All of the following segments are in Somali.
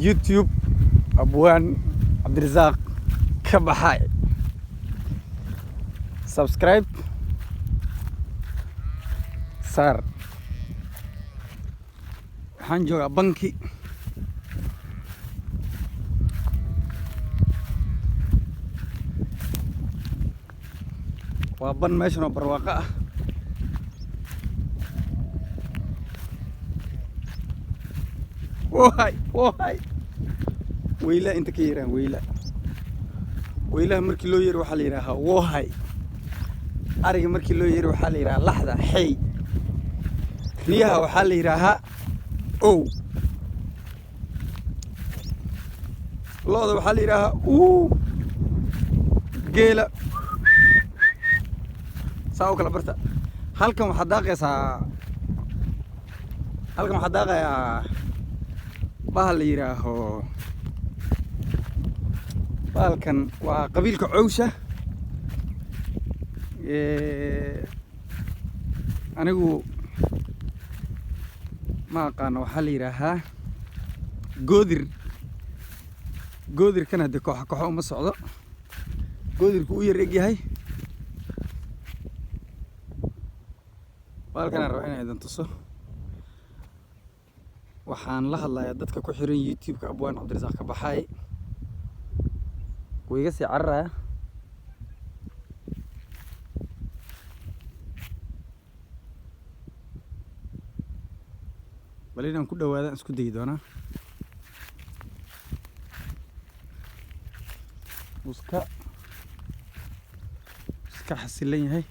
YouTube Abwaan Cabdirasaaq ka baxay. Subscribe saar. Waxaan joogaa banki. Waa ban meeshan oo barwaaqo ah. Wohay, wohay, weyla inta ka yaraan. Weyla, weylaha markii loo yeero waxaa la yidhaahaa wohay. Ariga markii loo yeero waxaa la yidhahaa laxda xey. Riyaha waxaa la yidhaahaa ow. Lo'da waxaa la yidhaahaa uu. Geela saa u kala barta. Halkan waxaad daaqaysaa, halkan waxaa daaqayaa bahal la yidhaaho, bahalkan waa qabiilka cowsha. Anigu ma aqaano, waxaa la yidhaahaa goodir. Goodirkana dee kooxa kooxo uma socdo, goodirku u yar eg yahay. Bahalkanaan rabaa inaan idin tuso. Waxaan la hadlayaa dadka ku xiran YouTube-ka Abwaan Cabdirasaaq ka baxay. Wuu iga sii cararaya. Bal inaan ku dhawaadaan isku dayi doonaa. Wuu iska xasilan yahay.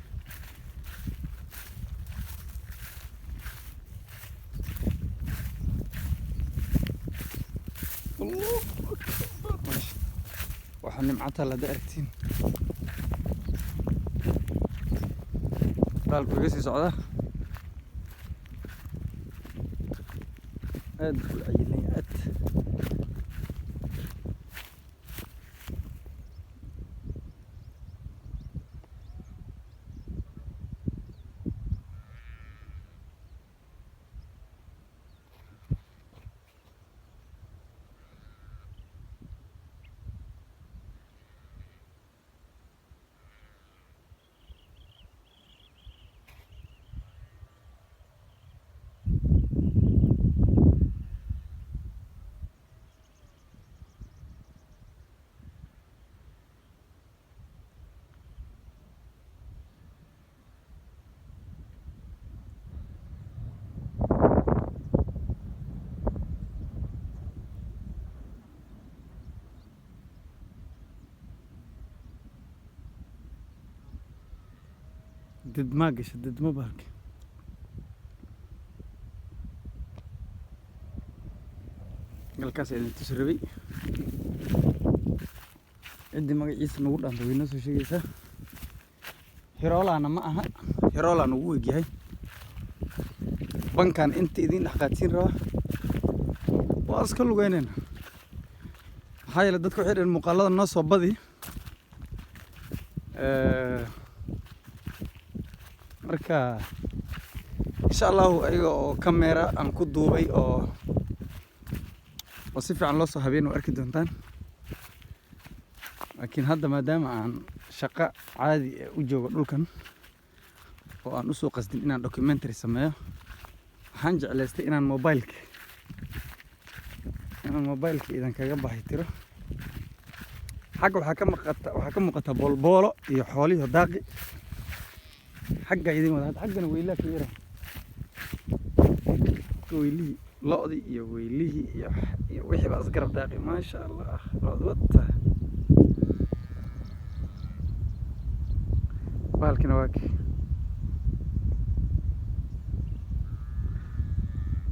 Allahu akbar. Waxaa nimcata lada aragtiin. Baalku iga sii socdaa, aad buu u cayilan yahay, aad. Didmaa gasha, didmo bahalka. Galkaas idin tusi rabay. Ciddii magaciisa nagu dhaanta way noo soo sheegaysaa. Hiroolana ma aha, hiroolaan ugu egyahay. Bankan inta idin dhex qaadsiin rabaa, waa iska lugeynayna, maxaa yeele dadka waxay dhaheen muuqaalada noo soo badi. Marka insha Allahu ayaga oo camera aan ku duubay oo si fiican loo soo habeen oo arki doontaan. Laakiin hadda maadaama aan shaqo caadi u joogo dhulkan oo aan usoo qasdin inaan documentary sameeyo, waxaan jeclaystay inaan mobileka idin kaga baahi tiro. Xagga waxaa ka muuqata boolboolo iyo xoolihi daaqi. Xagga idin wada, xaggana weylaa ka yara, weylihii, lo'dii iyo weylihii iyo wixii baa isgarab daaqi. Maasha Allah, lo'da wata. Bahalkina waa kii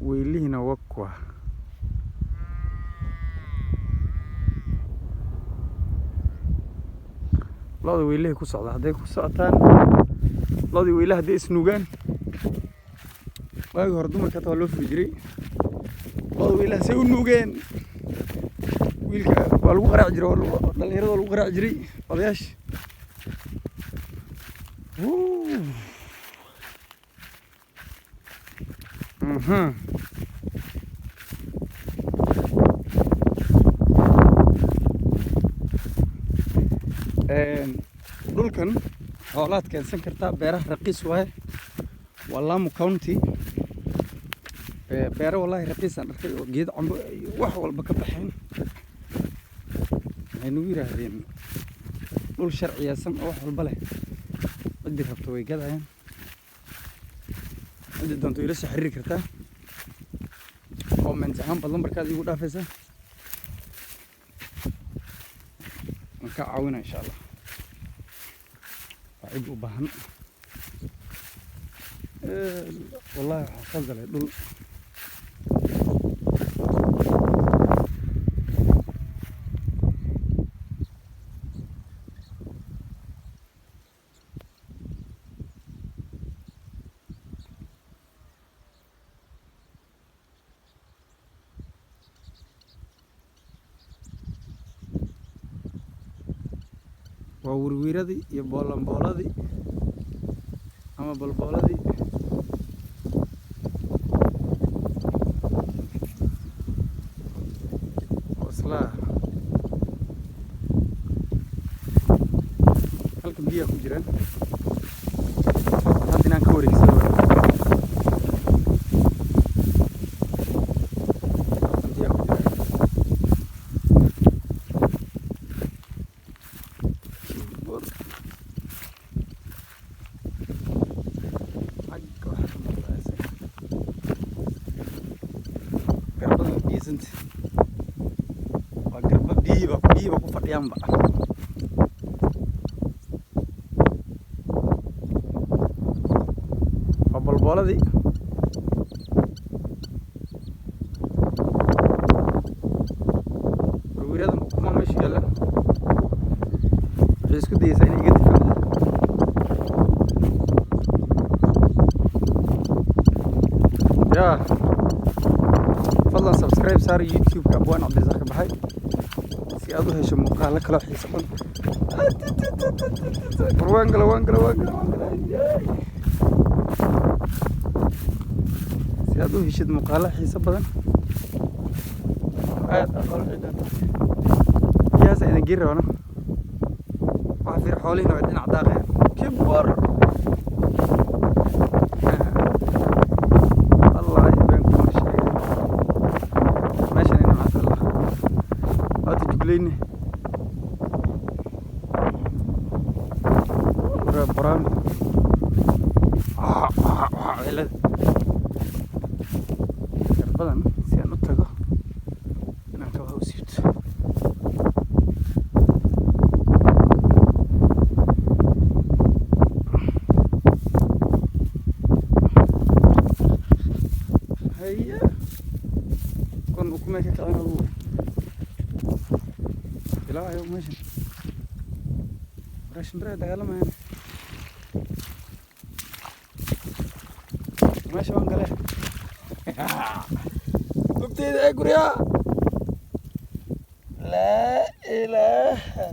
weylihiina waa kuwa. Lo'da weylahay ku socda. Hadday ku socotaan lo'dii weylaha, hadday isnuugaan. Waagi hore dumarka hata waa loo furi jiray. Lo'da weylaha say u nuugeen, wiilka waa lagu qaraaci jiray, dhalinyarada waa lagu qaraaci jiray, odayaasha. Wuu. Dhulkan xoolaad keensan kartaa, beeraha raqiis waaye. Waa Lamu County. Beero wallahi raqiisaan arkay oo geed cambo iyo wax walba ka baxeen. Waxay nagu yidhaahdeen dhul sharciyeysan oo wax walba leh, ciddii rabto way gadayaan, ciddii doonto ila soo xiriiri kartaa. Comment ahaan baad lambarkaada iigu dhaafaysaa, waan kaa caawinaa insha Allah. Waa cid u baahan. Wallahi waxaan soo galay dhul. Waa wirwiradii iyo boolanbooladii ama bolbooladii. Oo isla halkan biyaha ku jiraan. Hadda inaan ka wareegsado waay. Halkan biyaha ku jiraan. Keyboard. Xagga waxaa ka muuqda isaga. Garbadan way biyeysanta. Waa garba biyihiiba ku fadhiyaanba. Waa bolbooladii. Wirwiradan ukuma meesha yaallaan. Waxay isku dayeysaa inay iga difaacdo. Yaa fadlan subscribe saar YouTube-ka Abwaan Cabdirasaaq ka baxay si aad u hesho muuqaalo kaloo xiiso badan. War waan gala, waan gala, waan gala, waan gala. Si aad u heshid muuqaalo xiiso badan aad aad oola xiidan. Biyahaas idin geeri rabana. Waxa fiir, xoolihiina way dhinac daaqayaan. Kibar. Wallaahi been kuma sheegay. Meeshan ina macad Allah. Waata jugleyne. Buraami. Cilad. Garbadan si aan u tago inaan kabaha u siibto. Haya. Kon ukumay ka kaceen adugu. Ilaahayow meeshan. Waraa shimbiraha dagaalamayaan. Meesha waan galee. Lugteyda ee guryaha. Laa ilaaha.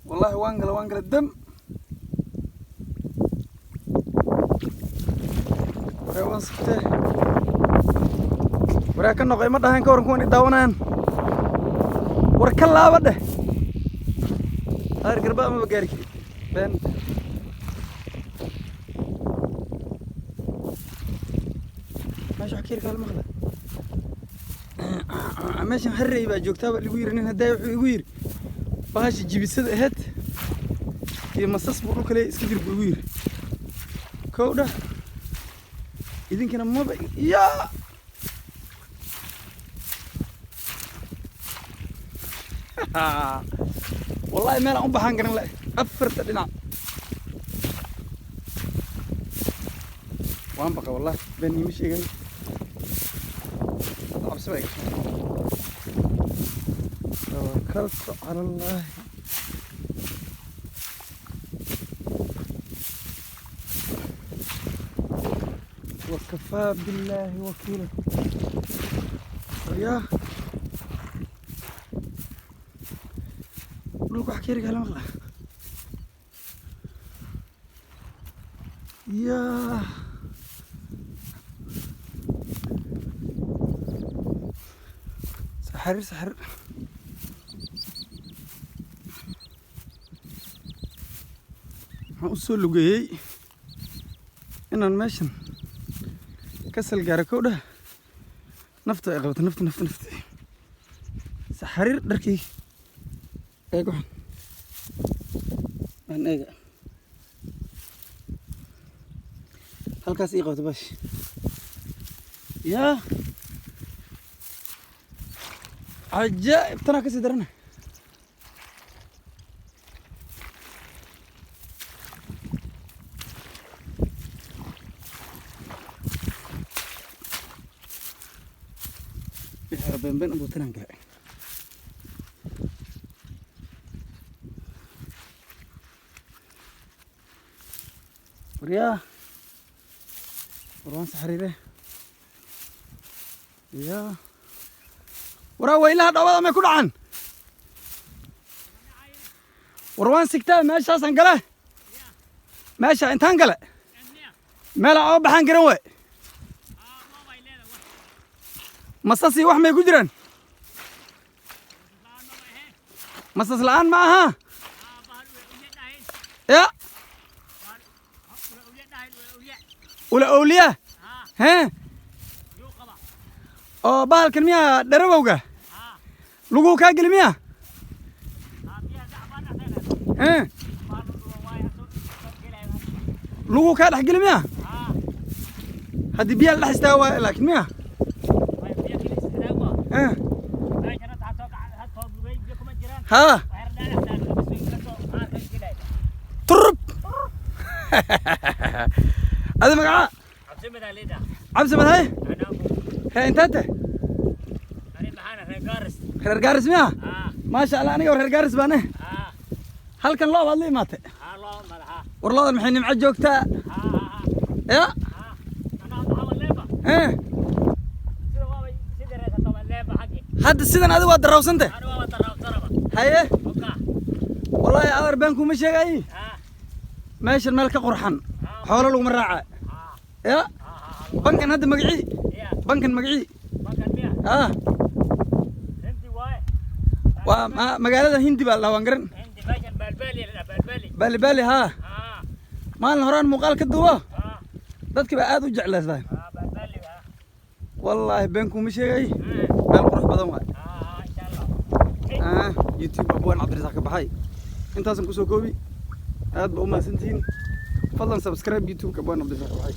Wallahi waan gala, waan gala dam. Waraa waan sigtee. Waraa ka noqo ima dhahayn ka waran kuwan i daawanayaan. War ka laaba dheh. Adeer garba amaba gaari karin. Been. Meesha wax ka yar kaala maqla. Meeshan harrey baa joogtaa baa lagu yiri. Nin haddaa wuxuu igu yiri bahasha jibisada ahayd iyo masas buu dhulka leeyahay, iska jir buu igu yiri. Kow dheh. Idinkana maba yaa. Wallahi meel aan u baxaan garan leh afarta dhinac. Waan baqa wallahi, been iima sheegayo. Hadda cabsi baa gashay. Tawakaltu cala Allahi. وكفى بالله وكيلا. يا dhulka wax ka yari kala maqla. Yaa saxarir, saxarir. Waxaan u soo lugeeyey inaan meeshan ka salgaaro. Kow dhah, nafta ay qabata, nafta, nafta, nafta, saxariir dharkii. Eeg, waxan aan eega halkaas ii qabta bash. Yaa cajaa'ib, tanaa kasii darana. Wixii hore been been unbuu tanaan galay. Waryaa, war waan saxariire. Yaa waraa, weylaha dhoobada may ku dhacan? War waan sigtaa, meeshaasaan gale, meesha intaan gale meelaa oo baxaan garan waay. Masasi wax may ku jiraan? Masas la'aan ma aha ya ula owliya hee oo bahalkan miyaa dharawowga laguu kaa geli miya? Hee, laguu kaa dhex geli miya haddii biyaa la dhex istaaga waay? Laakiin miya? Hee haa, turub. Adi magacaa? Cabdisamad. Haye, ree intaate? Reer Gaaris miya? Maasha Allah, aniga reer Gaaris baane. Halkan loo baad la imaatay? War loodan maxay nimco joogtaa ya? Eh, hadda sidan adigu waa darawsante. Haye, wallaahi adeer, been kuma sheegayi, meeshan meel ka qurxan xoolo laguma raaca ya. Bankan hadda magacii, bankan magacii? Ah, waa magaalada Hindi baa la dhahaa, waan garan. Baali baali haa, maalin horaan muuqaal ka duubo, dadki baa aad u jeclaystaan. Wallaahi been kuma sheegay, meel qurux badan waay. Ah, YouTube Abwaan Cabdirasaaq ka baxay. Intaasan kusoo koobi. Aad ba u mahadsantihiin. Fadlan subscribe YouTube-ka Abwaan Cabdirasaaq ka baxay.